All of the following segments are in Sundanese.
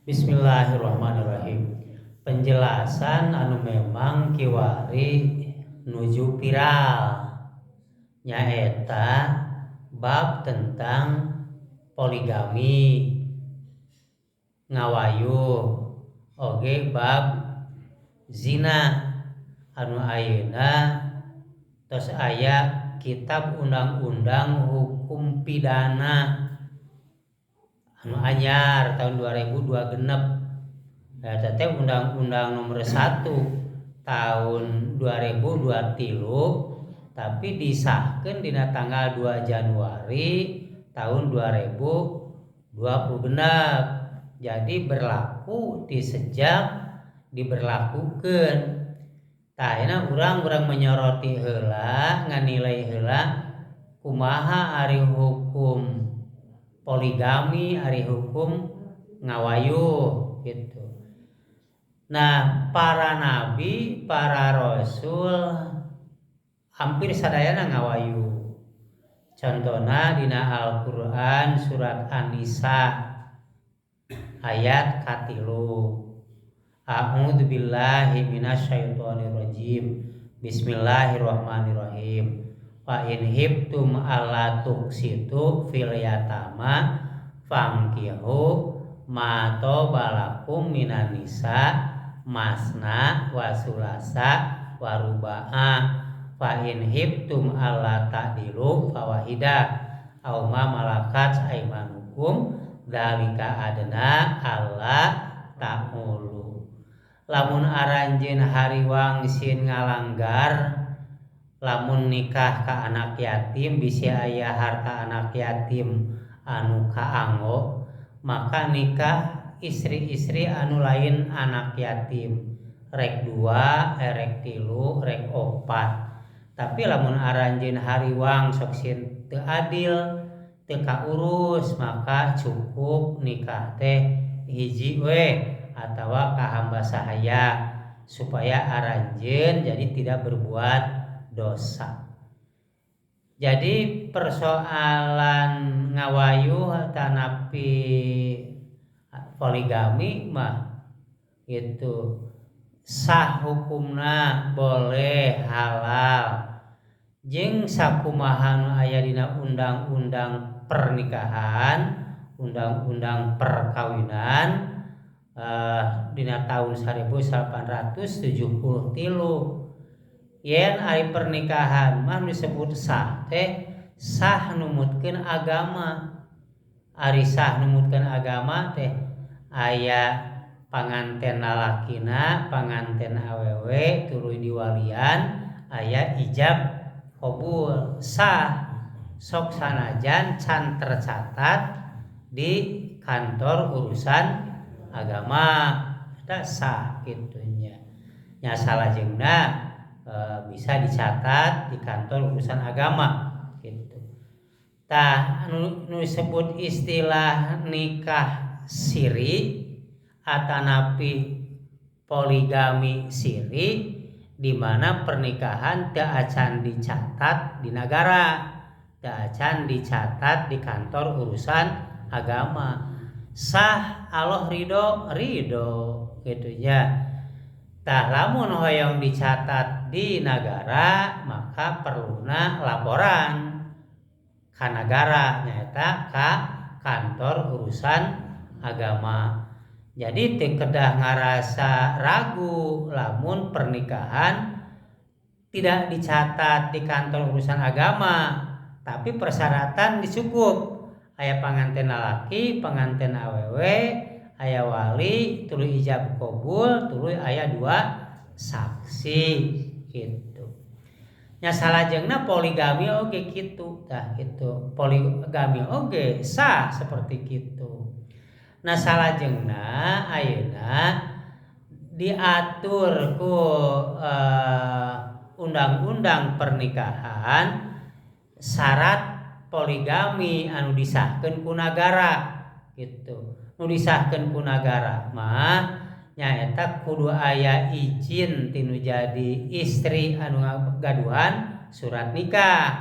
Bismillahirrahmanirrahim. Penjelasan anu memang kiwari nuju viral nyaeta bab tentang poligami, ngawayuh, oge bab zina anu ayeuna tos aya kitab undang-undang hukum pidana anu anyar tahun 2002 genep. Eta teh undang-undang nomor 1 tahun 2023, tapi disahkeun dina tanggal 2 Januari tahun 2020 genep. Jadi berlaku di sejak diberlakukan. Tah, ayeuna urang-urang menyoroti heula, nganilai heula kumaha ari hukum poligami, ari hukum ngawayuh gitu. Nah, para nabi, para rasul hampir sadayana ngawayuh. Contohna dina Al-Qur'an surat An-Nisa ayat 3. A'udzu billahi minasyaitonir rajim. Bismillahirrahmanirrahim. Fa in khiftum alla tuqsitu fil yatama fankihu ma thaba lakum minan nisa masna wa sulasa wa ruba'a fa in khiftum alla ta'dilu fawahida aw ma malakat aimanukum dzalika adna alla ta'ulu. Lamun aranjeun hariwang sieun ngalanggar lamun nikah ka anak yatim, bisi aya harta anak yatim anu kaanggo, maka nikah istri-istri anu lain anak yatim, rek 2, rek 3, rek 4. Tapi lamun aranjeun hariwang sok sieun teu adil, teu kaurus, maka cukup nikah teh hiji we atawa ka hamba sahaya supaya aranjeun jadi tidak berbuat dosa. Jadi persoalan ngawayuh tanapi poligami mah itu sah hukumna, boleh, halal, jeung sakumaha nu aya dina undang-undang pernikahan, undang-undang perkawinan dina tahun 1873. Yen ari pernikahan mah disebut sah teh sah numutkeun agama. Ari sah numutkeun agama teh aya panganten lalakina, panganten awewe, tuluy diwalian, aya ijab qabul, sah sok sanajan can tercatat di kantor urusan agama, eta sah kitu nya. Nya salajengna bisa dicatat di kantor urusan agama gitu. Tah, anu disebut istilah nikah siri atanapi poligami siri, di mana pernikahan teu acan dicatat di nagara, teu acan dicatat di kantor urusan agama. Sah, Allah ridho, ridho gitu nya. Tah, lamun hoyong dicatat di nagara maka perluna laporan ka nagara, nyaeta ka kantor urusan agama. Jadi teu kedah ngarasa ragu lamun pernikahan tidak dicatat di kantor urusan agama, tapi persyaratan dicukup, aya panganten lalaki, panganten awewe, aya wali, tuluy ijab qabul, tuluy aya 2 saksi gitu nya. Salajengna poligami oge kitu. Tah, kitu, poligami oge sah seperti kitu. Nah, salajengna ayeuna diatur ku undang-undang pernikahan syarat poligami anu disahkeun ku nagara gitu. Nu disahkeun ku nagara mah nyaeta kudu aya izin tinu jadi istri anu gaduhan surat nikah,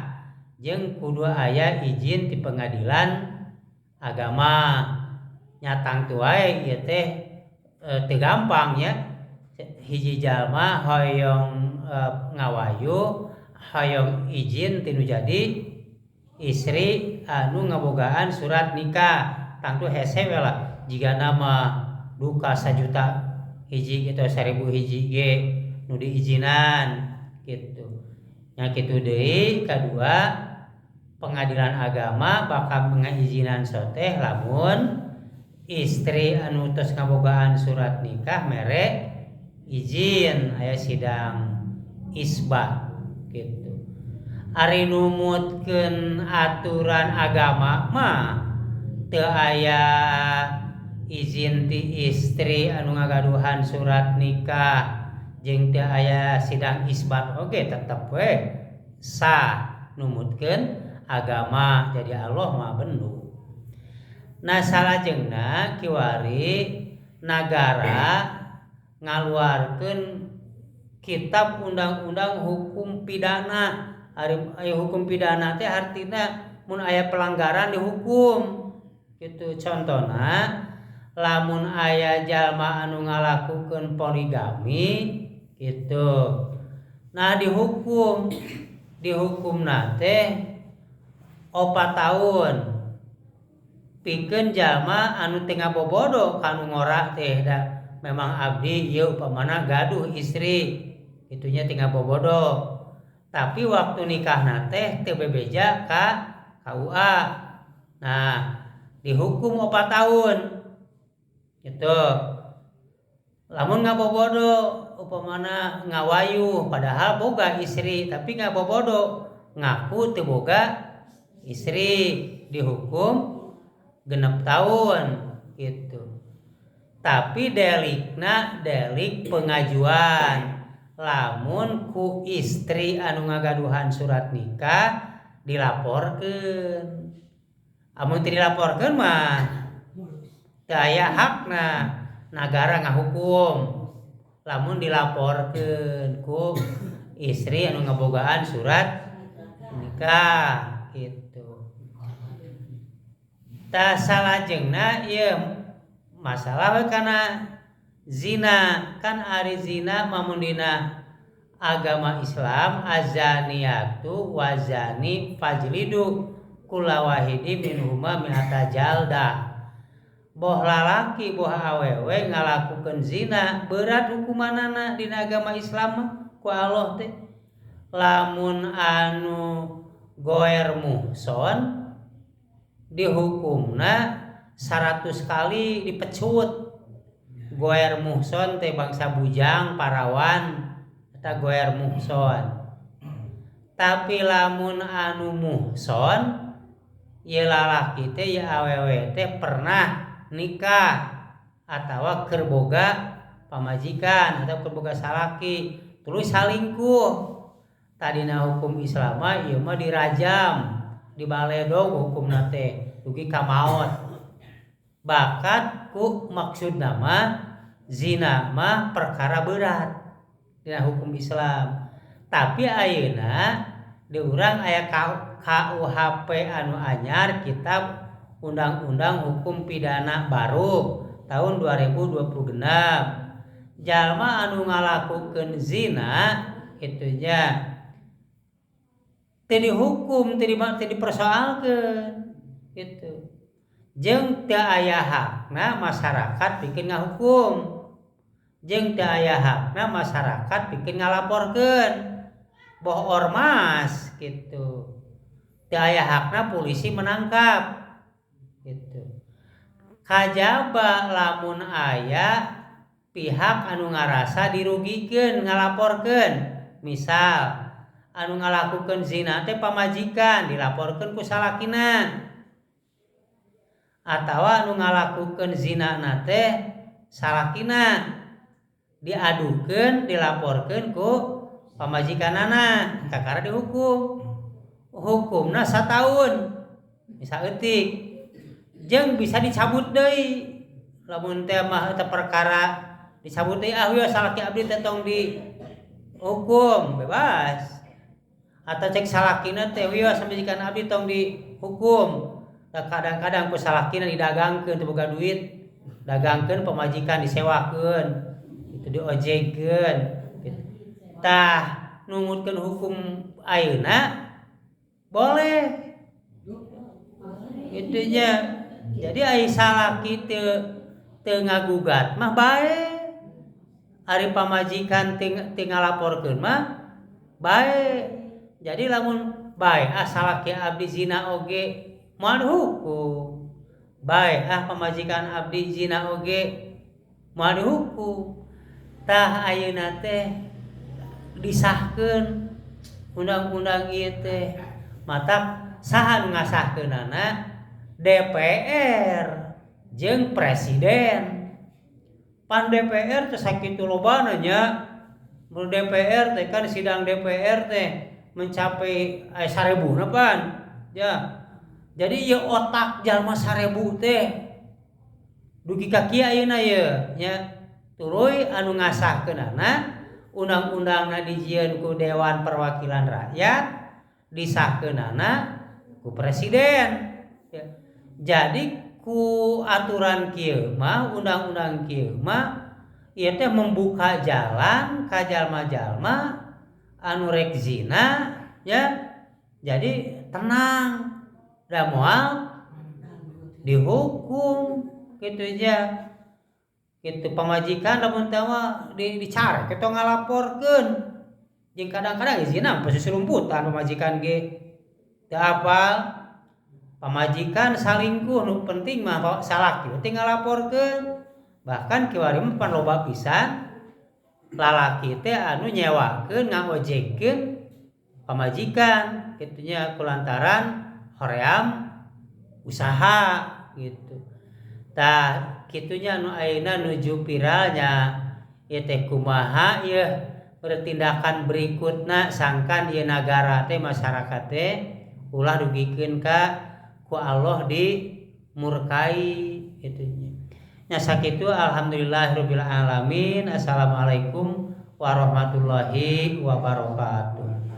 jeung kudu aya izin ti pengadilan agama. Nya tangtu wae ieu teh teu gampang nya. Hiji jalma hoyong ngawayu, hoyong izin ti nu jadi istri anu ngabogaan surat nikah, tangtu hese we lah jigana mah duka 1 juta hiji atau 1.000 hiji ge nu diizinan gitu. Nya kitu deui, kadua, pengadilan agama bakal mengizinan soteh lamun istri anu tos ngabogaan surat nikah mere izin, aya sidang isbat gitu. Ari numutkeun aturan agama mah teu aya izin ti istri anu ngagaduhan surat nikah jeung teu aya sidang isbat oge tetep we sah numutkeun agama, jadi Allah mah bendu. Nah, salajengna kiwari nagara ngaluarkeun kitab undang-undang hukum pidana. Ari hukum pidana teh artina mun aya pelanggaran dihukum gitu. Contohna lamun aya jalma anu ngalakukeun poligami gitu, nah dihukum, dihukumna teh 4 tahun pikeun jalma anu teu ngabobodo ka nu ngora teh, da memang abdi ieu upamana gaduh istri itunya tinggal bobodo, tapi waktu nikah teh teu bebeja ka KUA, nah dihukum 4 tahun gitu. Lamun ngabobodo upamana ngawayu padahal boga istri, tapi ngabobodo ngaku teu boga istri, dihukum 6 tahun gitu. Tapi delikna delik pengajuan, lamun ku istri anu ngagaduhan surat nikah dilaporkeun. Amun teu dilaporkeun mah teu aya hakna nagara ngahukum. Lamun dilaporkeun ku istri anu ngabogaan surat nikah gitu. Tah, salajengna ieu masalah we kana zina. Kan ari zina mah mun dina agama Islam azzaniyatu wazani fajlidu kulla wahidi minhuma mi'ata jaldah. Boh lalaki boh awewe ngalakukeun zina berat hukumanana dina agama Islam mah ku Allah teh. Lamun anu ghoir muhson dihukumna 100 kali dipecut. Ghoir muhson teh bangsa bujang parawan, eta ghoir muhson. Tapi lamun anu muhson ieu lalaki teh, ieu awewe teh pernah nikah atawa keur boga pamajikan atau keur boga salaki terus salingkuh, tadina hukum Islam mah ieu mah dirajam, dibaledog hukumna teh dugi ka maot. Bakat ku maksudna mah zina mah perkara berat dina hukum Islam. Tapi ayeuna di urang aya KUHP anu anyar, Kitab Undang-Undang Hukum Pidana Baru tahun 2020 genep, jalma anu ngalakukeun zina itu nya teu dihukum, teu dipersoalkeun gitu, jeung teu aya hakna masyarakat bikin ngahukum, jeung teu aya hakna masyarakat bikin ngalaporkeun, boh ormas gitu, teu aya hakna polisi menangkap gitu, kajaba lamun aya pihak anu ngarasa dirugikeun ngalaporkeun. Misal anu ngalakukeun zina teh pamajikan, dilaporkeun ku salakina, atawa anu ngalakukeun zina teh salakina, diadukeun, dilaporkeun ku pamajikanana, kakara dihukum, hukumna satahun bisa eutik jeung bisa dicabut deui. Lamun teh mah eta perkara dicabut deui, ah wieu salaki abdi teh tong dihukum, bebas. Atau cek salakina teh, wieu pamajikan abdi tong dihukum. Tah kadang-kadang ku salakina didagangkeun teu boga duit, dagangkeun pamajikan disewakeun, itu diojekeun gitu. Tah nungutkeun hukum ayeuna boleh gitu nya. Jadi ai salaki teu teu ngagugat mah bae, ari pamajikan teu ngalaporkeun mah bae. Jadi lamun bae ah salaki abdi zina oge moal dihukum, bae ah pamajikan abdi zina oge moal dihukum. Tah ayeuna teh disahkeun undang-undang ieu teh, matak saha nu ngasahkeunana? DPR jeung presiden. Pan DPR teh sakitu lobana nya. Mun DPR teh kan sidang DPR teh mencapai 1000 pan ya. Jadi ieu otak jalma 1000 teh dugi ka kieu ayeuna ieu nya. Tuluy anu ngasahkeunana undang-undangna dijieun ku Dewan Perwakilan Rakyat, disahkeunana ku presiden ya. Jadi ku aturan kieu mah, undang-undang kieu mah ieu teh membuka jalan ka jalma-jalma anu rek zina ya. Jadi tenang da moal dihukum kitu nya. Kitu pamajikan lamun teh mah dicarek kitu ngalaporkeun. Jeung kadang-kadang zina pasti serumputan pamajikan ge teu apal. Pamajikan salingkuh nu penting mah salaki teh ngalaporkeun. Bahkan kiwari mah pan loba pisan lalaki teh anu nyewakeun ngaojekkeun pamajikan kitu nya kulantaran hoream usaha gitu. Tah kitunya nu ayeuna nuju viralnya ieu teh kumaha ieu bertindakan berikutna sangkan ieu nagara teh masyarakat teh ulah dugikeun ka ku Allah dimurkai kitu nya. Nya sakitu, alhamdulillahirabbil alamin. Assalamualaikum warahmatullahi wabarakatuh.